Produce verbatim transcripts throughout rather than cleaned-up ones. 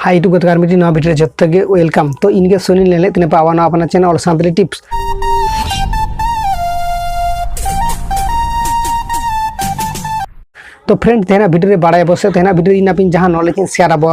ᱦᱟᱭ YouTube ᱜᱟᱛᱮ ᱠᱚ, ᱟᱨ ᱢᱤᱫᱴᱤᱡ ᱱᱚᱣᱟ video ᱨᱮ ᱡᱚᱛᱚ ᱜᱮ welcome᱾ ᱛᱚ ᱤᱧ ᱜᱮ ᱥᱩᱱᱤᱞ, ᱧᱮᱞᱮᱫ ᱛᱤᱧᱟᱹ ᱯᱮ ᱟᱵᱚ ᱱᱚᱣᱟ ᱟᱯᱱᱟᱨ channel ᱚᱞ ᱥᱟᱱᱛᱟᱲᱤ tips᱾ ᱛᱚ friend, ᱛᱮᱦᱮᱧᱟᱜ video ᱨᱮ ᱵᱟᱲᱟᱭ ᱟᱵᱚ ᱥᱮ ᱛᱮᱦᱮᱧᱟᱜ video ᱨᱮ ᱤᱧ ᱟᱯᱮ ᱡᱟᱦᱟᱸ knowledge ᱤᱧ share ᱟᱵᱚ,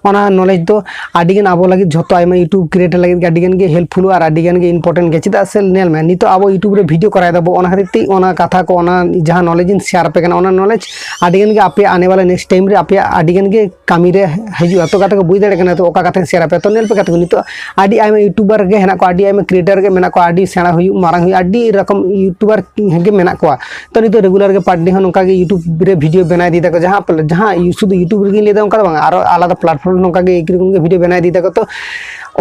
ᱚᱱᱟ knowledge ᱫᱚ ᱟᱹᱰᱤ ᱜᱟᱱ ᱟᱵᱚ ᱞᱟᱹᱜᱤᱫ, ᱡᱷᱚᱛᱚ ᱟᱭᱢᱟ YouTube creator ᱞᱟᱹᱜᱤᱫ ᱜᱮ ᱟᱹᱰᱤ ᱜᱟᱱ ᱜᱮ helpful ᱟᱨ ᱟᱹᱰᱤ ᱜᱟᱱ ᱜᱮ important ᱜᱮ᱾ ᱪᱮᱫᱟᱜ ᱥᱮ ᱧᱮᱞ ᱢᱮ, ᱱᱤᱛᱚᱜ ᱟᱵᱚ YouTube ᱨᱮ video ᱠᱚᱨᱟᱣ ᱫᱟᱵᱚ, ᱚᱱᱟ ᱠᱷᱟᱹᱛᱤᱨ ᱛᱮ ᱚᱱᱟ ᱠᱟᱛᱷᱟ ᱠᱚ, ᱚᱱᱟ ᱡᱟᱦᱟᱸ knowledge ᱤᱧ share ᱟᱯᱮ ᱠᱟᱱᱟ, ᱚᱱᱟ knowledge ᱟᱹᱰᱤ ᱜᱟᱱ ᱜᱮ ᱟᱯᱮᱭᱟᱜ ᱟᱱᱮ ᱣᱟᱞᱟ next time ᱨᱮ ᱟᱯᱮᱭᱟᱜ ᱟᱹᱰᱤ ᱜᱟᱱ ᱜᱮ ᱠᱟᱹᱢᱤ ᱨᱮ ᱦᱤᱡᱩᱜᱼᱟ᱾ ᱛᱚ ᱜᱟᱛᱮ ᱠᱚ, ᱵᱩᱡᱽ ᱫᱟᱲᱮᱭᱟᱜ ᱠᱟᱱᱟ ᱛᱚ ᱚᱠᱟ ᱠᱟᱛᱷᱟᱧ share ᱟᱯᱮᱭᱟ᱾ ᱛᱚ ᱧᱮᱞ ᱯᱮ ᱜᱟᱛᱮ ᱠᱚ, ᱱᱤᱛᱚᱜ ᱟᱹᱰᱤ ᱟᱭᱢᱟ YouTuber ᱜᱮ ᱦᱮᱱᱟᱜ ᱠᱚᱣᱟ, ᱟᱹᱰᱤ ᱟᱭᱢᱟ creator ᱜᱮ ᱢᱮᱱᱟᱜ ᱠᱚᱣᱟ, ᱟᱹᱰᱤ ᱥᱮᱬᱟ ᱦᱩᱭᱩᱜ, ᱢᱟᱨᱟᱝ ᱦᱩᱭᱩᱜ, ᱟᱹᱰᱤ ᱨᱚᱠᱚᱢ YouTuber ᱜᱮ ᱢᱮᱱᱟᱜ ᱠᱚᱣᱟ᱾ ᱛᱚ ᱱᱤᱛᱚᱜ regular ᱜᱮ per day ᱦᱚᱸ ᱱᱚᱝᱠᱟ ᱜᱮ YouTube ᱨᱮ video ᱵᱮᱱᱟᱣ ᱤᱫᱤᱭ ᱫᱟᱠᱚ, ᱡᱟᱦᱟᱸ ᱯᱞᱟ-, ᱡᱟᱦᱟᱸ ᱥᱩᱫᱷᱩ YouTube ᱨᱮᱜᱮᱧ ᱞᱟᱹᱭ ᱮᱫᱟ ᱚᱱᱠᱟ ᱫᱚ ᱵᱟᱝ, ᱟᱨᱚ ᱟᱞᱟᱫᱟ platform ᱱᱚᱝᱠᱟ ᱜᱮ ᱮᱠᱤ ᱨᱚᱠᱚᱢ ᱜᱮ video ᱵᱮᱱᱟᱣ ᱤᱫᱤᱭ ᱫᱟᱠᱚ᱾ ᱛᱚ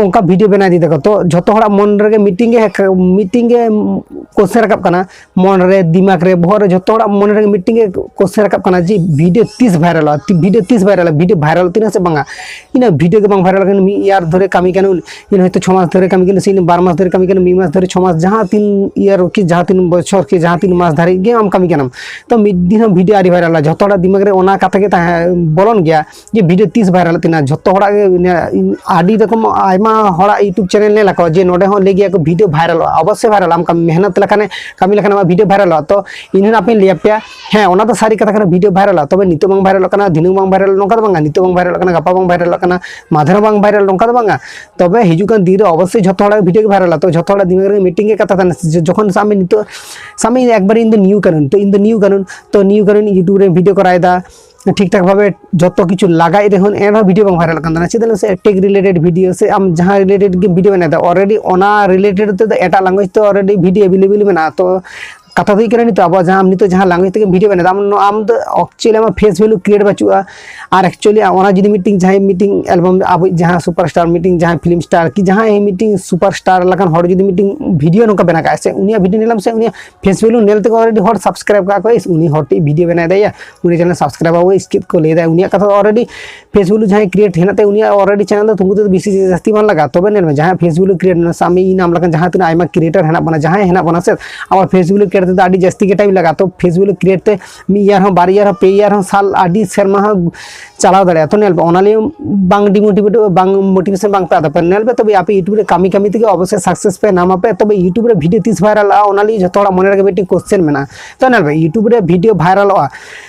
ᱚᱱᱠᱟ video ᱵᱮᱱᱟᱣ ᱤᱫᱤᱭ ᱫᱟᱠᱚ, ᱛᱚ ᱡᱷᱚᱛᱚ ᱦᱚᱲᱟᱜ ᱢᱚᱱ ᱨᱮᱜᱮ ᱢᱤᱫᱴᱤᱱ ᱜᱮ ᱦᱮ-, ᱢᱤᱫᱴᱤᱱ ᱜᱮ question ᱨᱟᱠᱟᱵ ᱠᱟᱱᱟ, ᱢᱚᱱ ᱨᱮ, ᱫᱤᱢᱟᱜᱽ ᱨᱮ, ᱵᱚᱦᱚᱜ ᱨᱮ, ᱡᱷᱚᱛᱚ ᱦᱚᱲᱟᱜ ᱢᱚᱱᱮ ᱨᱮ ᱢᱤᱫᱴᱤᱱ ᱜᱮ question ᱨᱟᱠᱟᱵ ᱠᱟᱱᱟ ᱡᱮ video ᱛᱤᱥ viralᱚᱜᱼᱟ, ᱛᱤ-, video ᱛᱤᱥ viralᱚᱜᱼᱟ, video viralᱚᱜ ᱛᱤᱱᱟᱹᱜ ᱥᱮ ᱵᱟᱝᱟ? ᱤᱧᱟᱹᱜ video ᱜᱮ ᱵᱟᱝ viralᱚᱜ ᱠᱟᱱᱟ, ᱢᱤᱫ year ᱫᱷᱚᱨᱮ ᱠᱟᱹᱢᱤ ᱠᱟᱱᱟ, ᱤᱧ ᱦᱚᱭᱛᱳ ᱪᱷᱚ ᱢᱟᱥ ᱫᱷᱚᱨᱮ ᱠᱟᱹᱢᱤ ᱠᱟᱱᱟ, ᱥᱮ ᱤᱧ ᱵᱟᱨ ᱢᱟᱥ ᱫᱷᱚᱨᱮ ᱠᱟᱹᱢᱤ ᱠᱟᱱᱟ, ᱢᱤᱫ ᱢᱟᱥ ᱫᱷᱚᱨᱮ, ᱪᱷᱚ ᱢᱟᱥ, ᱡᱟᱦᱟᱸ ᱛᱤᱱ year ᱠᱤ ᱡᱟᱦᱟᱸ ᱛᱤᱱ ᱵᱚᱪᱷᱚᱨ ᱠᱤ ᱡᱟᱦᱟᱸ ᱛᱤᱱ ᱢᱟᱥ ᱫᱷᱟᱹᱨᱤᱡ ᱜᱮ ᱟᱢ ᱠᱟᱹᱢᱤ ᱠᱟᱱᱟᱢ, ᱛᱚ ᱢᱤᱫ ᱫᱤᱱ ᱦᱚᱸ video ᱟᱹᱣᱨᱤ viralᱚᱜᱼᱟ᱾ ᱡᱷᱚᱛᱚ ᱦᱚᱲᱟᱜ ᱫᱤᱢᱟᱜᱽ ᱨᱮ ᱚᱱᱟ ᱠᱟᱛᱷᱟ ᱜᱮ ᱛᱟᱦᱮᱸ ᱵᱚᱞᱚᱱ ᱜᱮᱭᱟ ᱡᱮ video ᱛᱤᱥ viralᱚᱜ ᱛᱤᱧᱟ᱾ ᱡᱷᱚᱛᱚ ᱦᱚᱲᱟᱜ ᱜᱮ ᱟᱹᱰᱤ ᱨᱚᱠᱚᱢ ᱟᱭᱢᱟ ᱦᱚᱲᱟᱜ YouTube channel ᱧᱮᱞ ᱟᱠᱚ ᱡᱮ ᱱᱚᱰᱮ ᱦᱚᱸ ᱞᱟᱹᱭ ᱜᱮᱭᱟ ᱠᱚ video viralᱚᱜᱼᱟ, ᱚᱵᱚᱥᱥᱳᱭ viralᱚᱜᱼᱟ, ᱟᱢ ᱠᱟᱹᱢᱤ ᱢᱮᱦᱱᱚᱛ ᱞᱮᱠᱷᱟᱱᱮ, ᱠᱟᱹᱢᱤ ᱞᱮᱠᱷᱟᱱ ᱟᱢᱟᱜ video viralᱚᱜᱼᱟ᱾ ᱛᱚ ᱤᱧ ᱦᱚᱸ ᱟᱯᱮᱧ ᱞᱟᱹᱭ ᱟᱯᱮᱭᱟ, ᱦᱮᱸ, ᱚᱱᱟ ᱫᱚ ᱥᱟᱹᱨᱤ ᱠᱟᱛᱷᱟ ᱠᱟᱱᱟ, video viralᱚᱜᱼᱟ, ᱛᱚᱵᱮ ᱱᱤᱛᱚᱜ ᱵᱟᱝ viralᱚᱜ ᱠᱟᱱᱟ, ᱫᱷᱤᱱᱟᱹᱝ ᱵᱟᱝ viralᱚᱜ ᱠᱟᱱᱟ, ᱜᱟᱯᱟ ᱵᱟᱝ viralᱚᱜ ᱠᱟᱱᱟ, ᱢᱟᱫᱷᱮᱨ ᱦᱚᱸ ᱵᱟᱝ viral, ᱱᱚᱝᱠᱟ ᱫᱚ ᱵᱟᱝᱟ᱾ ᱛᱚᱵᱮ ᱦᱤᱡᱩᱜ ᱠᱟᱱ ᱫᱤᱱ ᱨᱮ ᱚᱵᱚᱥᱥᱳᱭ ᱡᱷᱚᱛᱚ ᱦᱚᱲᱟᱜ video ᱜᱮ viralᱚᱜᱼᱟ᱾ ᱛᱚ ᱡᱷᱚᱛᱚ ᱦᱚᱲᱟᱜ ᱫᱤᱢᱟᱜᱽ ᱨᱮ ᱢᱤᱫᱴᱤᱱ ᱜᱮ ᱠᱟᱛᱷᱟ ᱛᱟᱦᱮᱱᱟ, ᱡᱚᱠᱷᱚᱱ ᱥᱟᱵ ᱢᱮ ᱱᱤᱛᱚᱜ, ᱥᱟᱵ ᱢᱮ ᱮᱠᱵᱟᱨᱮ ᱤᱧ ᱫᱚ new ᱠᱟᱹᱱᱟᱹᱧ, ᱛᱚ ᱤᱧ ᱫᱚ new ᱠᱟᱹᱱᱟᱹᱧ, ᱛᱚ new ᱠᱟᱹᱱᱟᱹᱧ, YouTube ᱨᱮ video ᱠᱚᱨᱟᱣ ᱮᱫᱟ, ᱴᱷᱤᱠ ᱴᱷᱟᱠ ᱵᱷᱟᱵᱮ ᱡᱚᱛᱚ ᱠᱤᱪᱷᱩ ᱞᱟᱜᱟᱭᱮᱫ ᱨᱮᱦᱚᱸ ᱮᱱᱨᱮᱦᱚᱸ video ᱵᱟᱝ viralᱚᱜ ᱠᱟᱱ ᱛᱟᱦᱮᱱᱟ᱾ ᱪᱮᱫᱟᱜ ᱥᱮ tech related video ᱥᱮ ᱟᱢ ᱡᱟᱦᱟᱸ related ᱜᱮ video ᱵᱮᱱᱟᱣ ᱮᱫᱟ, already ᱚᱱᱟ related ᱛᱮᱫᱚ ᱮᱴᱟᱜ language ᱛᱮ already video available ᱢᱮᱱᱟᱜᱼᱟ᱾ ᱛᱚ ᱠᱟᱛᱷᱟ ᱫᱚ ᱦᱩᱭᱩᱜ ᱠᱟᱱᱟ, ᱱᱤᱛᱚᱜ ᱟᱵᱚ ᱡᱟᱦᱟᱸ, ᱱᱤᱛᱚᱜ ᱡᱟᱦᱟᱸ language ᱛᱮᱜᱮ video ᱵᱮᱱᱟᱣ ᱮᱫᱟ, ᱟᱢ, ᱟᱢ ᱫᱚ actually ᱟᱢᱟᱜ face value create ᱵᱟᱹᱪᱩᱜᱼᱟ᱾ ᱟᱨ actually ᱚᱱᱟ ᱡᱩᱫᱤ ᱢᱤᱫᱴᱤᱝ ᱡᱟᱦᱟᱸᱭ ᱢᱤᱫᱴᱤᱝ album ᱟᱵᱚᱭᱤᱡ ᱡᱟᱦᱟᱸ superstar, ᱢᱤᱫᱴᱤᱝ ᱡᱟᱦᱟᱸᱭ film star ᱠᱤ ᱡᱟᱦᱟᱸᱭ ᱢᱤᱫᱴᱤᱝ superstar ᱞᱮᱠᱟᱱ ᱦᱚᱲ ᱡᱩᱫᱤ ᱢᱤᱫᱴᱤᱝ video ᱱᱚᱝᱠᱟ ᱵᱮᱱᱟᱣ ᱠᱟᱜᱼᱟᱭ ᱥᱮ, ᱩᱱᱤᱭᱟᱜ video ᱧᱮᱞᱟᱢ ᱥᱮ, ᱩᱱᱤᱭᱟᱜ face value ᱧᱮᱞ ᱛᱮᱜᱮ already ᱦᱚᱲ subscribe ᱠᱟᱜᱼᱟ ᱠᱚ, "ᱤᱥ, ᱩᱱᱤ ᱦᱚᱲ ᱴᱷᱮᱱ video ᱵᱮᱱᱟᱣ ᱮᱫᱟᱭᱟ, ᱩᱱᱤ channel subscribe ᱟᱵᱚ ᱤᱥᱠᱤᱯ ᱠᱚ ᱞᱟᱹᱭ ᱮᱫᱟ", ᱩᱱᱤᱭᱟᱜ ᱠᱟᱛᱷᱟ ᱫᱚ already face value ᱡᱟᱦᱟᱸᱭ create ᱦᱮᱱᱟᱜ ᱛᱟᱭᱟ, ᱩᱱᱤᱭᱟᱜ already channel ᱫᱚ ᱛᱩᱝᱜᱩ ᱛᱮᱫᱚ ᱵᱮᱥᱤ ᱡᱟᱹᱥᱛᱤ ᱵᱟᱝ ᱞᱟᱜᱟᱜᱼᱟ᱾ ᱛᱚᱵᱮ ᱧᱮᱞ ᱢᱮ, ᱡᱟᱦᱟᱸᱭ face value create ᱢᱮᱱᱟᱜᱼᱟ, ᱥᱟᱵ ᱢᱮ ᱤᱧ ᱟᱢ ᱞᱮᱠᱟᱱ ᱡᱟᱦᱟᱸ ᱛᱤᱱᱟᱹᱜ ᱟᱭᱢᱟ creator ᱦᱮᱱᱟᱜ ᱵᱚᱱᱟ, ᱡᱟᱦᱟᱸᱭ ᱦᱮᱱᱟᱜ ᱵᱚᱱᱟ ᱥᱮ, ᱟᱵᱚ face value create ᱛᱮᱫᱚ ᱟᱹᱰᱤ ᱡᱟᱹᱥᱛᱤ ᱜᱮ ᱴᱟᱭᱤᱢ ᱞᱟᱜᱟᱜᱼᱟ᱾ ᱛᱚ Facebook ᱠᱨᱤᱭᱮᱴ ᱛᱮ ᱢᱤᱫ ᱤᱭᱟᱨ ᱦᱚᱸ, ᱵᱟᱨ ᱤᱭᱟᱨ ᱦᱚᱸ, ᱯᱮ ᱤᱭᱟᱨ ᱦᱚᱸ, ᱥᱟᱞ, ᱟᱹᱰᱤ ᱥᱮᱨᱢᱟ ᱦᱚᱸ ᱪᱟᱞᱟᱣ ᱫᱟᱲᱮᱭᱟᱜᱼᱟ᱾ ᱛᱚ ᱧᱮᱞ ᱯᱮ, ᱚᱱᱟ ᱞᱟᱹᱜᱤᱫ ᱵᱟᱝ ᱰᱤᱢᱳᱴᱤᱵᱷᱮᱴ, ᱵᱟᱝ ᱢᱳᱴᱤᱵᱷᱮᱥᱚᱱ ᱵᱟᱝ ᱯᱮ ᱟᱫᱚᱜ ᱯᱮ᱾ ᱧᱮᱞ ᱯᱮ, ᱛᱚᱵᱮ ᱟᱯᱮ YouTube ᱨᱮ ᱠᱟᱹᱢᱤ ᱠᱟᱹᱢᱤ ᱛᱮᱜᱮ ᱚᱵᱚᱥᱥᱳᱭ ᱥᱟᱠᱥᱮᱥ ᱯᱮ ᱧᱟᱢ ᱟᱯᱮ᱾ ᱛᱚᱵᱮ YouTube ᱨᱮ ᱵᱷᱤᱰᱤᱭᱳ ᱛᱤᱥ ᱵᱷᱟᱭᱨᱟᱞᱚᱜᱼᱟ, ᱚᱱᱟ ᱞᱟᱹᱜᱤᱫ ᱡᱚᱛᱚ ᱦᱚᱲᱟᱜ ᱢᱚᱱᱮ ᱨᱮᱜᱮ ᱢᱤᱫᱴᱮᱱ ᱠᱚᱥᱪᱮᱱ ᱢᱮᱱᱟᱜᱼᱟ᱾ ᱛᱚ ᱧᱮᱞ ᱯᱮ, YouTube ᱨᱮ ᱵᱷᱤᱰᱤᱭᱳ ᱵᱷᱟᱭᱨᱟᱞᱚᱜᱼᱟ,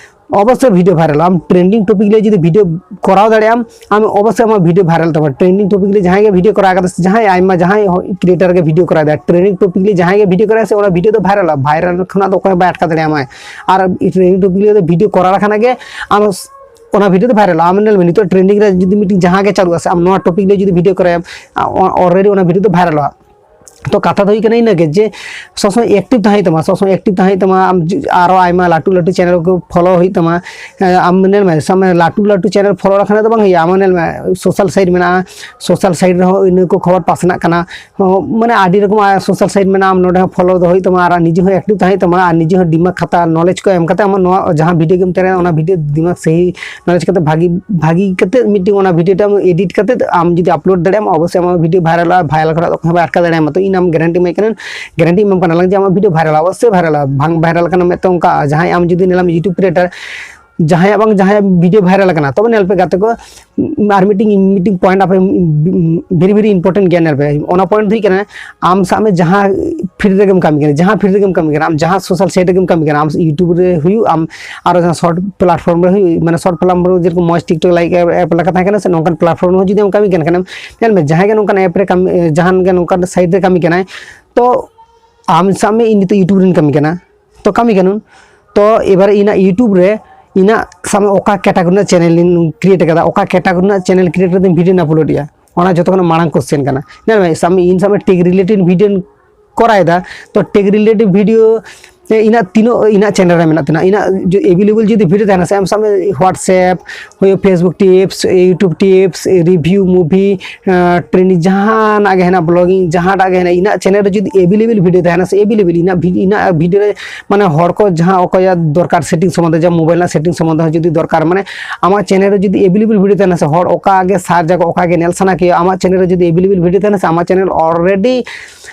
ᱚᱵᱚᱥᱥᱳᱭ ᱵᱷᱤᱰᱤᱭᱳ ᱵᱷᱟᱭᱨᱟᱞᱚᱜᱼᱟ᱾ ᱟᱢ ᱴᱨᱮᱱᱰᱤᱝ ᱴᱚᱯᱤᱠ ᱞᱟᱹᱜᱤᱫ ᱡᱩᱫᱤ ᱵᱷᱤᱰᱤᱭᱳ ᱠᱚᱨᱟᱣ ᱫᱟᱲᱮᱭᱟᱜ ᱟᱢ, ᱟᱢ ᱚᱵᱚᱥᱥᱳᱭ ᱟᱢᱟᱜ ᱵᱷᱤᱰᱤᱭᱳ ᱵᱷᱟᱭᱨᱟᱞ ᱛᱟᱢᱟ᱾ ᱴᱨᱮᱱᱰᱤᱝ ᱴᱚᱯᱤᱠ ᱞᱟᱹᱜᱤᱫ ᱡᱟᱦᱟᱸᱭ ᱜᱮ ᱵᱷᱤᱰᱤᱭᱳ ᱠᱚᱨᱟᱣ ᱠᱟᱫᱟ, ᱥᱮ ᱡᱟᱦᱟᱸᱭ ᱟᱭᱢᱟ, ᱡᱟᱦᱟᱸᱭ ᱠᱨᱤᱭᱮᱴᱟᱨ ᱜᱮ ᱵᱷᱤᱰᱤᱭᱳ ᱠᱚᱨᱟᱣ ᱮᱫᱟ, ᱴᱨᱮᱱᱰᱤᱝ ᱴᱚᱯᱤᱠ ᱞᱟᱹᱜᱤᱫ ᱡᱟᱦᱟᱸᱭ ᱜᱮ ᱵᱷᱤᱰᱤᱭᱳ ᱠᱚᱨᱟᱣ ᱥᱮ ᱚᱱᱟ ᱵᱷᱤᱰᱤᱭᱳ ᱫᱚ ᱵᱷᱟᱭᱨᱟᱞᱚᱜᱼᱟ᱾ ᱵᱷᱟᱭᱨᱟᱞ ᱠᱷᱚᱱᱟᱜ ᱫᱚ ᱚᱠᱚᱭ ᱦᱚᱸ ᱵᱟᱭ ᱟᱴᱠᱟᱣ ᱫᱟᱲᱮᱭᱟᱢᱟᱭ᱾ ᱟᱨ ᱴᱨᱮᱱᱰᱤᱝ ᱴᱚᱯᱤᱠ ᱞᱟᱹᱜᱤᱫ ᱫᱚ ᱵᱷᱤᱰᱤᱭᱳ ᱠᱚᱨᱟᱣ ᱞᱮᱠᱷᱟᱱ ᱜᱮ ᱟᱢ ᱚᱱᱟ ᱵᱷᱤᱰᱤᱭᱳ ᱫᱚ ᱵᱷᱟᱭᱨᱟᱞᱚᱜᱼᱟ᱾ ᱟᱢ ᱧᱮᱞ ᱢᱮ, ᱱᱤᱛᱚᱜ ᱴᱨᱮᱱᱰᱤᱝ ᱨᱮ ᱡᱩᱫᱤ ᱢᱤᱫᱴᱤᱡ ᱡᱟᱦᱟᱸ ᱜᱮ ᱪᱟᱹᱞᱩᱜᱼᱟ, ᱥᱮ ᱟᱢ ᱱᱚᱣᱟ ᱴᱚᱯᱤᱠ ᱞᱟᱹᱜᱤᱫ ᱡᱩᱫᱤ ᱵᱷᱤᱰᱤᱭᱳ ᱠᱚᱨᱟᱣᱟᱢ, ᱚᱞᱨᱮᱰᱤ ᱚᱱᱟ ᱵᱷᱤᱰᱤᱭᱳ ᱫᱚ ᱵᱷᱟᱭᱨᱟᱞᱚᱜᱼᱟ᱾ ᱛᱚ ᱠᱟᱛᱷᱟ ᱫᱚ ᱦᱩᱭᱩᱜ ᱠᱟᱱᱟ ᱤᱱᱟᱹᱜᱮ, ᱡᱮ ᱥᱚᱵ ᱥᱚᱢᱚᱭ ᱮᱠᱴᱤᱵᱷ ᱛᱟᱦᱮᱸ ᱦᱩᱭᱩᱜ ᱛᱟᱢᱟ, ᱥᱚᱵ ᱥᱚᱢᱚᱭ ᱮᱠᱴᱤᱵᱷ ᱛᱟᱦᱮᱸ ᱦᱩᱭᱩᱜ ᱛᱟᱢᱟ᱾ ᱟᱢ ᱡᱩ-, ᱟᱨᱚ ᱟᱭᱢᱟ ᱞᱟᱹᱴᱩ ᱞᱟᱹᱴᱩ ᱪᱮᱱᱮᱞ ᱠᱚ ᱯᱷᱚᱞᱳ ᱦᱩᱭᱩᱜ ᱛᱟᱢᱟ᱾ ᱟᱢ ᱧᱮᱞ ᱢᱮ, ᱥᱟᱵ ᱢᱮ, ᱞᱟᱹᱴᱩ ᱞᱟᱹᱴᱩ ᱪᱮᱱᱮᱞ ᱯᱷᱚᱞᱳ ᱞᱮᱠᱷᱟᱱ ᱫᱚ ᱵᱟᱝ ᱦᱩᱭᱩᱜᱼᱟ᱾ ᱟᱢ ᱧᱮᱞ ᱢᱮ, ᱥᱳᱥᱟᱞ ᱥᱟᱭᱤᱴ ᱢᱮᱱᱟᱜᱼᱟ, ᱥᱳᱥᱟᱞ ᱥᱟᱭᱤᱴ ᱨᱮᱦᱚᱸ ᱤᱱᱟᱹ ᱠᱚ ᱠᱷᱚᱵᱚᱨ ᱯᱟᱥᱱᱟᱜ ᱠᱟᱱᱟ᱾ ᱦᱚᱸ, ᱢᱟᱱᱮ ᱟᱹᱰᱤ ᱨᱚᱠᱚᱢ ᱥᱳᱥᱟᱞ ᱥᱟᱭᱤᱴ ᱢᱮᱱᱟᱜᱼᱟ, ᱟᱢ ᱱᱚᱰᱮ ᱦᱚᱸ ᱯᱷᱚᱞᱳ ᱫᱚᱦᱚ ᱦᱩᱭᱩᱜ ᱛᱟᱢᱟ ᱟᱨ ᱱᱤᱡᱮ ᱦᱚᱸ ᱮᱠᱴᱤᱵᱷ ᱛᱟᱦᱮᱸ ᱦᱩᱭᱩᱜ ᱛᱟᱢᱟ᱾ ᱟᱨ ᱱᱤᱡᱮ ᱦᱚᱸ ᱫᱤᱢᱟᱜᱽ ᱠᱷᱟᱛᱟ ᱱᱚᱞᱮᱡᱽ ᱠᱚ ᱮᱢ ᱠᱟᱛᱮ ᱟᱢᱟᱜ ᱱᱚᱣᱟ ᱡᱟᱦᱟᱸ ᱵᱷᱤᱰᱤᱭᱳ ᱜᱮᱢ ᱛᱮᱭᱟᱨᱟ, ᱚᱱᱟ ᱵᱷᱤᱰᱤᱭᱳ ᱫᱤᱢᱟᱜᱽ ᱥᱟᱹᱦᱤ ᱱᱚᱞᱮᱡᱽ ᱠᱟᱛᱮ ᱵᱷᱟᱹᱜᱤ, ᱵᱷᱟᱹᱜᱤ ᱠᱟᱛᱮ ᱢᱤᱫᱴᱤᱡ ᱚᱱᱟ ᱵᱷᱤᱰᱤᱭᱳ ᱴᱟᱜ ᱮᱰᱤᱴ ᱠᱟᱛᱮ ᱟᱢ ᱡᱩᱫᱤ ᱟᱯᱞᱳᱰ ᱫᱟᱲᱮᱭᱟᱜ ᱟᱢ, ᱚᱵᱚᱥᱥᱳᱭ ᱟᱢᱟᱜ ᱵᱷᱤᱰᱤᱭᱳ ᱵᱷᱟᱭᱨᱟᱞᱚᱜᱼᱟ᱾ ᱵᱷᱟᱭᱨᱟᱞ ᱠᱷᱚᱱᱟᱜ ᱫᱚ ᱚᱠᱚᱭ ᱦᱚᱸ ᱵᱟᱭ ᱟᱴᱠᱟᱣ ᱫᱟᱲᱮᱭᱟᱢᱟ᱾ ᱛᱚ ᱤᱧ ᱟᱢ ᱜᱮᱨᱮᱱᱴᱤ ᱮᱢᱟᱭ ᱠᱟᱹᱱᱟᱹᱧ, ᱜᱮᱨᱮᱱᱴᱤ ᱮᱢᱟᱢ ᱠᱟᱱᱟ ᱞᱟᱝ ᱡᱮ ᱟᱢᱟᱜ ᱵᱷᱤᱰᱤᱭᱳ ᱵᱷᱟᱭᱨᱟᱞᱚᱜᱼᱟ, ᱚᱵᱚᱥᱥᱳᱭ ᱵᱷᱟᱭᱨᱟᱞᱚᱜᱼᱟ᱾ ᱵᱟᱝ ᱵᱷᱟᱭᱨᱟᱞ ᱠᱟᱱᱟ ᱢᱮᱱᱛᱮ ᱚᱱᱠᱟ ᱡᱟᱦᱟᱸᱭ ᱟᱢ ᱡᱩᱫᱤ ᱧᱮᱞᱟᱢ YouTube ᱠᱨᱤᱭᱮᱴᱟᱨ, ᱡᱟᱦᱟᱸᱭᱟᱜ ᱵᱟᱝ ᱡᱟᱦᱟᱸᱭᱟᱜ ᱵᱷᱤᱰᱤᱭᱳ ᱵᱷᱟᱭᱨᱟᱞ ᱟᱠᱟᱱᱟ᱾ ᱛᱚᱵᱮ ᱧᱮᱞ ᱯᱮ ᱜᱟᱛᱮ ᱠᱚ, ᱟᱨ ᱢᱤᱫᱴᱤᱝ, ᱢᱤᱫᱴᱤᱝ ᱯᱚᱭᱮᱱᱴ ᱟᱯᱮ very very important ᱜᱮᱭᱟ᱾ ᱧᱮᱞ ᱯᱮ, ᱚᱱᱟ ᱯᱚᱭᱮᱱᱴ ᱫᱚ ᱦᱩᱭᱩᱜ ᱠᱟᱱᱟ, ᱟᱢ ᱥᱟᱵ ᱢᱮ ᱡᱟᱦᱟᱸ ᱯᱷᱤᱞᱰ ᱨᱮᱜᱮᱢ ᱠᱟᱹᱢᱤ ᱠᱟᱱᱟ, ᱡᱟᱦᱟᱸ ᱯᱷᱤᱞᱰ ᱨᱮᱜᱮᱢ ᱠᱟᱹᱢᱤ ᱠᱟᱱᱟ, ᱟᱢ ᱡᱟᱦᱟᱸ ᱥᱳᱥᱟᱞ ᱥᱟᱭᱤᱴ ᱨᱮᱜᱮᱢ ᱠᱟᱹᱢᱤ ᱠᱟᱱᱟ, ᱟᱢ YouTube ᱨᱮ ᱦᱩᱭᱩᱜ, ᱟᱢ ᱟᱨᱚ ᱡᱟᱦᱟᱸ ᱥᱚᱨᱴ ᱯᱞᱟᱴᱯᱷᱚᱨᱢ ᱨᱮ ᱦᱩᱭᱩᱜ, ᱢᱟᱱᱮ ᱥᱚᱨᱴ ᱯᱞᱟᱴᱯᱷᱚᱨᱢ ᱡᱮᱨᱚᱠᱚᱢ ᱢᱚᱡᱽ TikTok ᱞᱟᱭᱤᱠ ᱮᱯ ᱞᱮᱠᱟ ᱛᱟᱦᱮᱸ ᱠᱟᱱᱟ ᱥᱮ, ᱱᱚᱝᱠᱟᱱ ᱯᱞᱟᱴᱯᱷᱚᱨᱢ ᱨᱮᱦᱚᱸ ᱡᱩᱫᱤ ᱟᱢ ᱠᱟᱹᱢᱤ ᱠᱟᱱ ᱠᱷᱟᱱᱮᱢ, ᱧᱮᱞ ᱢᱮ, ᱡᱟᱦᱟᱸᱭ ᱜᱮ ᱱᱚᱝᱠᱟᱱ ᱮᱯ ᱨᱮ ᱠᱟᱹᱢᱤ, ᱡᱟᱦᱟᱸ ᱜᱮ ᱱᱚᱝᱠᱟᱱ ᱥᱟᱭᱤᱴ ᱨᱮ ᱠᱟᱹᱢᱤ ᱠᱟᱱᱟᱭ, ᱛᱚ ᱟᱢ ᱥᱟᱵ ᱢᱮ, ᱤᱧ ᱱᱤᱛᱚᱜ YouTube ᱨᱮᱧ ᱠᱟᱹᱢᱤ ᱠᱟᱱᱟ, ᱛᱚ ᱠᱟᱹᱢᱤ ᱠᱟᱹᱱᱟᱹᱧ, ᱛᱚ ᱮᱵᱟᱨ ᱤᱧᱟᱹᱜ YouTube ᱨᱮ ᱤᱧᱟᱹᱜ ᱥᱟᱵ ᱢᱮ ᱚᱠᱟ ᱠᱮᱴᱟᱜᱚᱨᱤ ᱨᱮᱱᱟᱜ ᱪᱮᱱᱮᱞ ᱤᱧ ᱠᱨᱤᱭᱮᱴ ᱟᱠᱟᱫᱟ, ᱚᱠᱟ ᱠᱮᱴᱟᱜᱚᱨᱤ ᱨᱮᱱᱟᱜ ᱪᱮᱱᱮᱞ ᱠᱨᱤᱭᱮᱴ ᱠᱟᱛᱮ ᱵᱷᱤᱰᱤᱭᱳᱧ ᱟᱯᱞᱳᱰ ᱮᱫᱟ, ᱚᱱᱟ ᱡᱚᱛᱚ ᱠᱷᱚᱱᱟᱜ ᱢᱟᱲᱟᱝ ᱠᱚᱥᱪᱮᱱ ᱠᱟᱱᱟ᱾ ᱧᱮᱞ ᱢᱮ, ᱥᱟᱵ ᱢᱮ, ᱤᱧ ᱥᱟᱵ ᱢᱮ ᱴᱮᱠ ᱨᱤᱞᱮᱴᱮᱰ ᱵᱷᱤᱰᱤᱭᱳᱧ ᱠᱚᱨᱟᱣ ᱮᱫᱟ, ᱛᱚ ᱴᱮᱠ ᱨᱤᱞᱮᱴᱮᱰ ᱵᱷᱤᱰᱤᱭᱳ ᱤᱧᱟᱹᱜ ᱛᱤᱱᱟᱹᱜ ᱤᱧᱟᱹᱜ ᱪᱮᱱᱮᱞ ᱨᱮ ᱢᱮᱱᱟᱜ ᱛᱤᱧᱟᱹ, ᱤᱧᱟᱹᱜ ᱮᱵᱮᱞᱮᱵᱮᱞ ᱡᱩᱫᱤ ᱵᱷᱤᱰᱤᱭᱳ ᱛᱟᱦᱮᱱᱟ ᱥᱮ, ᱟᱢ ᱥᱟᱵ ᱢᱮ WhatsApp, ᱦᱩᱭᱩᱜ Facebook tips, YouTube tips, review movie, training, ᱡᱟᱦᱟᱱᱟᱜ ᱜᱮ ᱦᱮᱱᱟᱜ, ᱵᱞᱚᱜᱤᱝ, ᱡᱟᱦᱟᱸᱴᱟᱜ ᱜᱮ ᱦᱮᱱᱟᱜ, ᱤᱧᱟᱹᱜ ᱪᱮᱱᱮᱞ ᱨᱮ ᱡᱩᱫᱤ ᱮᱵᱮᱞᱮᱵᱮᱞ ᱵᱷᱤᱰᱤᱭᱳ ᱛᱟᱦᱮᱱᱟ ᱥᱮ, ᱮᱵᱮᱞᱮᱵᱮᱞ ᱤᱧᱟᱹᱜ ᱵᱷᱤ-, ᱤᱧᱟᱹᱜ ᱵᱷᱤᱰᱤᱭᱳ ᱨᱮ, ᱢᱟᱱᱮ, ᱦᱚᱲ ᱠᱚ ᱡᱟᱦᱟᱸ ᱚᱠᱚᱭᱟᱜ ᱫᱚᱨᱠᱟᱨ ᱥᱮᱴᱤᱝ ᱥᱚᱢᱵᱚᱱᱫᱷᱮ, ᱡᱟᱦᱟᱸ ᱢᱳᱵᱟᱭᱤᱞ ᱨᱮᱱᱟᱜ ᱥᱮᱴᱤᱝ ᱥᱚᱢᱵᱚᱱᱫᱷᱮ ᱦᱚᱸ ᱡᱩᱫᱤ ᱫᱚᱨᱠᱟᱨ, ᱢᱟᱱᱮ, ᱟᱢᱟᱜ ᱪᱮᱱᱮᱞ ᱨᱮ ᱡᱩᱫᱤ ᱮᱵᱮᱞᱮᱵᱮᱞ ᱵᱷᱤᱰᱤᱭᱳ ᱛᱟᱦᱮᱱᱟ ᱥᱮ, ᱦᱚᱲ ᱚᱠᱟ ᱜᱮ ᱥᱟᱨᱪ ᱟᱠᱚ, ᱚᱠᱟ ᱜᱮ ᱧᱮᱞ ᱥᱟᱱᱟ ᱠᱮᱭᱟ, ᱟᱢᱟᱜ ᱪᱮᱱᱮᱞ ᱨᱮ ᱡᱩᱫᱤ ᱮᱵᱮᱞᱮᱵᱮᱞ ᱵᱷᱤᱰᱤᱭᱳ ᱛᱟᱦᱮᱱᱟ ᱥᱮ, ᱟᱢᱟᱜ ᱪᱮᱱᱮᱞ ᱚᱞᱨᱮᱰᱤ,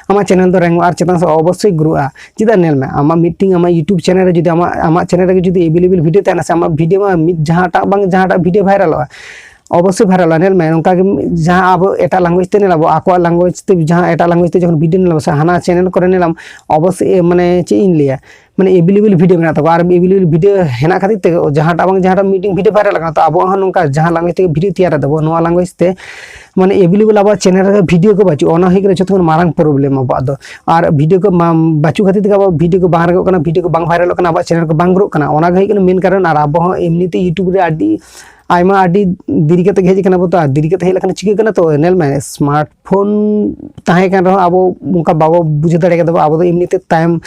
ᱟᱢᱟᱜ ᱪᱮᱱᱮᱞ ᱫᱚ ᱨᱮᱝᱠ ᱟᱨ ᱪᱮᱛᱟᱱ ᱥᱮᱫ ᱚᱵᱚᱥᱥᱳᱭ ᱜᱨᱳᱜᱼᱟ᱾ ᱪᱮᱫᱟᱜ? ᱧᱮᱞ ᱢᱮ, ᱟᱢᱟᱜ ᱢᱤᱫᱴᱤᱝ ᱟᱢᱟᱜ YouTube ᱪᱮᱱᱮᱞ ᱨᱮ ᱡᱩᱫᱤ ᱟᱢᱟᱜ ᱟᱢᱟᱜ ᱪᱮᱱᱮᱞ ᱨᱮᱜᱮ ᱡᱩᱫᱤ ᱮᱵᱮᱞᱮᱵᱮᱞ ᱵᱷᱤᱰᱤᱭᱳ ᱛᱟᱦᱮᱱᱟ ᱥᱮ, ᱟᱢᱟᱜ ᱵᱷᱤᱰᱤᱭᱳ ᱢᱟ ᱢᱤᱫ ᱡᱟᱦᱟᱸᱴᱟᱜ ᱵᱟᱝ ᱡᱟᱦᱟᱸᱴᱟᱜ ᱵᱷᱤᱰᱤᱭᱳ ᱵᱷᱟᱭᱨᱟᱞᱚᱜᱼᱟ, ᱚᱵᱚᱥᱥᱳᱭ ᱵᱷᱟᱭᱨᱟᱞᱚᱜᱼᱟ᱾ ᱧᱮᱞ ᱢᱮ, ᱱᱚᱝᱠᱟ ᱜᱮ ᱡᱟᱦᱟᱸ ᱟᱵᱚ ᱮᱴᱟᱜ ᱞᱮᱝᱜᱩᱭᱮᱡᱽ ᱛᱮ ᱧᱮᱞᱟᱵᱚ, ᱟᱠᱚᱣᱟᱜ ᱞᱮᱝᱜᱩᱭᱮᱡᱽ ᱛᱮ ᱡᱟᱦᱟᱸ ᱮᱴᱟᱜ ᱞᱮᱝᱜᱩᱭᱮᱡᱽ ᱛᱮ ᱡᱚᱠᱷᱚᱱ ᱵᱷᱤᱰᱤᱭᱳ ᱧᱮᱞᱟᱵᱚ ᱥᱮ, ᱦᱟᱱᱟ ᱪᱮᱱᱮᱞ ᱠᱚᱨᱮ ᱧᱮᱞᱟᱢ, ᱚᱵᱚᱥᱥᱳᱭ ᱢᱟᱱᱮ ᱪᱮᱫ ᱤᱧ ᱞᱟᱹᱭᱟ, ᱢᱟᱱᱮ ᱮᱵᱮᱞᱮᱵᱮᱞ ᱵᱷᱤᱰᱤᱭᱳ ᱢᱮᱱᱟᱜ ᱛᱟᱠᱚᱣᱟ᱾ ᱟᱨ ᱮᱵᱮᱞᱮᱵᱮᱞ ᱵᱷᱤᱰᱤᱭᱳ ᱦᱮᱱᱟᱜ ᱠᱷᱟᱹᱛᱤᱨ ᱛᱮ ᱡᱟᱦᱟᱸᱴᱟᱜ ᱵᱟᱝ ᱡᱟᱦᱟᱸᱴᱟᱜ ᱢᱤᱫᱴᱤᱝ ᱵᱷᱤᱰᱤᱭᱳ ᱵᱷᱟᱭᱨᱟᱞ ᱟᱠᱟᱱᱟ᱾ ᱛᱚ ᱟᱵᱚᱣᱟᱜ ᱦᱚᱸ ᱱᱚᱝᱠᱟ ᱡᱟᱦᱟᱸ ᱞᱮᱝᱜᱩᱭᱮᱡᱽ ᱛᱮᱜᱮ ᱵᱷᱤᱰᱤᱭᱳ ᱛᱮᱭᱟᱨ ᱫᱟᱵᱚ, ᱱᱚᱣᱟ ᱞᱮᱝᱜᱩᱭᱮᱡᱽ ᱛᱮ ᱢᱟᱱᱮ ᱮᱵᱮᱞᱮᱵᱮᱞ ᱟᱵᱚᱣᱟᱜ ᱪᱮᱱᱮᱞ ᱨᱮ ᱵᱷᱤᱰᱤᱭᱳ ᱠᱚ ᱵᱟᱹᱪᱩᱜᱼᱟ᱾ ᱚᱱᱟ ᱦᱩᱭᱩᱜ ᱠᱟᱱᱟ ᱡᱚᱛᱚ ᱠᱷᱚᱱ ᱢᱟᱨᱟᱝ ᱯᱨᱚᱵᱞᱮᱢ ᱟᱵᱚᱣᱟᱜ ᱫᱚ᱾ ᱟᱨ ᱵᱷᱤᱰᱤᱭᱳ ᱠᱚ ᱵᱟᱝ ᱵᱟᱹᱪᱩᱜ ᱠᱷᱟᱹᱛᱤᱨ ᱛᱮᱜᱮ ᱟᱵᱚ ᱵᱷᱤᱰᱤᱭᱳ ᱠᱚ ᱵᱟᱝ ᱨᱟᱠᱟᱵᱚᱜ ᱠᱟᱱᱟ, ᱵᱷᱤᱰᱤᱭᱳ ᱠᱚ ᱵᱟᱝ ᱵᱷᱟᱭᱨᱟᱞᱚᱜ ᱠᱟᱱᱟ, ᱟᱵᱚᱣᱟᱜ ᱪᱮᱱᱮᱞ ᱠᱚ ᱵᱟᱝ ᱜᱨᱳᱜ ᱠᱟᱱᱟ᱾ ᱚᱱᱟ ᱜᱮ ᱦᱩᱭᱩᱜ ᱠᱟᱱᱟ ᱢᱮᱱ ᱠᱟᱨᱚᱱ᱾ ᱟᱨ ᱟᱵᱚ ᱦᱚᱸ ᱮᱢᱱᱤ ᱛᱮ YouTube ᱨᱮ ᱟᱹᱰᱤ ᱟᱭᱢᱟ ᱟᱹᱰᱤ ᱫᱮᱨᱤ ᱠᱟᱛᱮ ᱜᱮ ᱦᱮᱡ ᱟᱠᱟᱱᱟ ᱵᱚ᱾ ᱛᱚ ᱟᱨ ᱫᱮᱨᱤ ᱠᱟᱛᱮ ᱦᱮᱡ ᱞᱮᱠᱷᱟᱱ ᱪᱤᱠᱟᱹᱜ ᱠᱟᱱᱟ? ᱛᱚ ᱧᱮᱞ ᱢᱮ, ᱥᱢᱟᱨᱴ ᱯᱷᱳᱱ ᱛᱟᱦᱮᱸ ᱠᱟᱱ ᱨᱮᱦᱚᱸ ᱟᱵᱚ ᱚᱱᱠᱟ ᱵᱟᱵᱚ ᱵᱩᱡᱷᱟᱹᱣ ᱫᱟᱲᱮ ᱠᱟᱫᱟ ᱵᱚ᱾ ᱟᱵᱚ ᱫᱚ ᱮᱢᱱᱤ ᱛᱮ ᱛᱟᱭᱚᱢ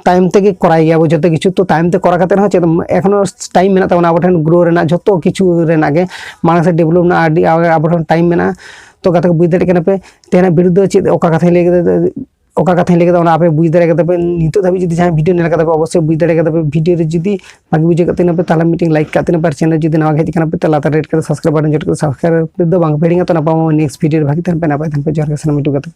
ᱛᱟᱭᱚᱢ ᱛᱮᱜᱮ ᱠᱚᱨᱟᱣ ᱜᱮᱭᱟ ᱵᱚ ᱡᱚᱛᱚ ᱠᱤᱪᱷᱩ᱾ ᱛᱚ ᱛᱟᱭᱚᱢ ᱛᱮ ᱠᱚᱨᱟᱣ ᱠᱟᱛᱮ ᱨᱮᱦᱚᱸ ᱪᱮᱫ ᱮᱠᱷᱚᱱᱳ ᱴᱟᱭᱤᱢ ᱢᱮᱱᱟᱜ ᱛᱟᱵᱚᱱᱟ ᱟᱵᱚ ᱴᱷᱮᱱ ᱜᱨᱳ ᱨᱮᱱᱟᱜ, ᱡᱚᱛᱚ ᱠᱤᱪᱷᱩ ᱨᱮᱱᱟᱜ ᱜᱮ ᱢᱟᱲᱟᱝ ᱥᱮᱫ ᱰᱮᱵᱷᱞᱚᱯ ᱨᱮᱱᱟᱜ ᱟᱹᱰᱤ ᱟᱵᱚ ᱴᱷᱮᱱ ᱴᱟᱭᱤᱢ ᱢᱮᱱᱟᱜᱼᱟ᱾ ᱛᱚ ᱜᱟᱛᱮ ᱠᱚ ᱵᱩᱡᱽ ᱫᱟᱲᱮᱭᱟᱜ ᱠᱟᱱᱟ ᱯᱮ ᱛᱮᱦᱮᱧᱟᱜ ᱵᱷᱤᱰᱤᱭᱳ ᱫᱚ ᱪᱮᱫ ᱚᱠᱟ ᱠᱟᱛᱷᱟᱧ ᱞᱟᱹᱭ ᱠᱮᱫᱟ, ᱚᱠᱟ ᱠᱟᱛᱷᱟᱧ ᱞᱟᱹᱭ ᱠᱮᱫᱟ ᱚᱱᱟ ᱟᱯᱮ ᱵᱩᱡᱽ ᱫᱟᱲᱮ ᱠᱟᱫᱟ ᱯᱮ᱾ ᱱᱤᱛᱚᱜ ᱫᱷᱟᱹᱵᱤᱡ ᱡᱩᱫᱤ ᱡᱟᱦᱟᱸᱭ ᱵᱷᱤᱰᱤᱭᱳ ᱧᱮᱞ ᱠᱟᱫᱟ ᱯᱮ ᱚᱵᱚᱥᱥᱳᱭ ᱵᱩᱡᱽ ᱫᱟᱲᱮ ᱠᱟᱫᱟ ᱯᱮ ᱵᱷᱤᱰᱤᱭᱳ ᱨᱮ ᱡᱩᱫᱤ ᱵᱷᱟᱜᱮ ᱵᱩᱡᱷᱟᱹᱣ ᱠᱟᱜ ᱛᱟᱦᱮᱱᱟ ᱯᱮ ᱛᱟᱦᱚᱞᱮ ᱢᱤᱫᱴᱮᱱ ᱞᱟᱭᱤᱠ ᱠᱟᱜ ᱛᱟᱦᱮᱱᱟ ᱯᱮ᱾ ᱟᱨ ᱪᱮᱱᱮᱞ ᱡᱩᱫᱤ ᱱᱟᱣᱟ ᱜᱮ ᱦᱮᱡ ᱠᱟᱱᱟ ᱯᱮ ᱛᱟᱦᱚᱞᱮ ᱞᱟᱛᱟᱨ ᱨᱮᱰ ᱠᱟᱛᱮ ᱥᱟᱵᱥᱠᱨᱟᱭᱤᱵ ᱵᱟᱴᱚᱱ ᱡᱚᱴ ᱠᱟᱛᱮ ᱥᱟᱵᱥᱠᱨᱟᱭᱤᱵ ᱫᱚ ᱵᱟᱝ ᱯᱮ ᱦᱤᱲᱤᱧᱟ᱾ ᱛᱚ ᱱᱟᱯᱟᱭ ᱱᱮᱠᱥᱴ ᱵᱷᱤᱰᱤᱭᱳ ᱨᱮ ᱵᱷᱟᱜᱮ ᱛᱟᱦᱮᱱ ᱯᱮ, ᱱᱟᱯᱟᱭ ᱛᱟᱦᱮᱱ ᱯᱮ᱾ ᱡᱚᱦᱟᱨ ᱜᱮ ᱥᱟᱱᱟᱢ ᱤᱴᱩ ᱠᱟᱛᱮ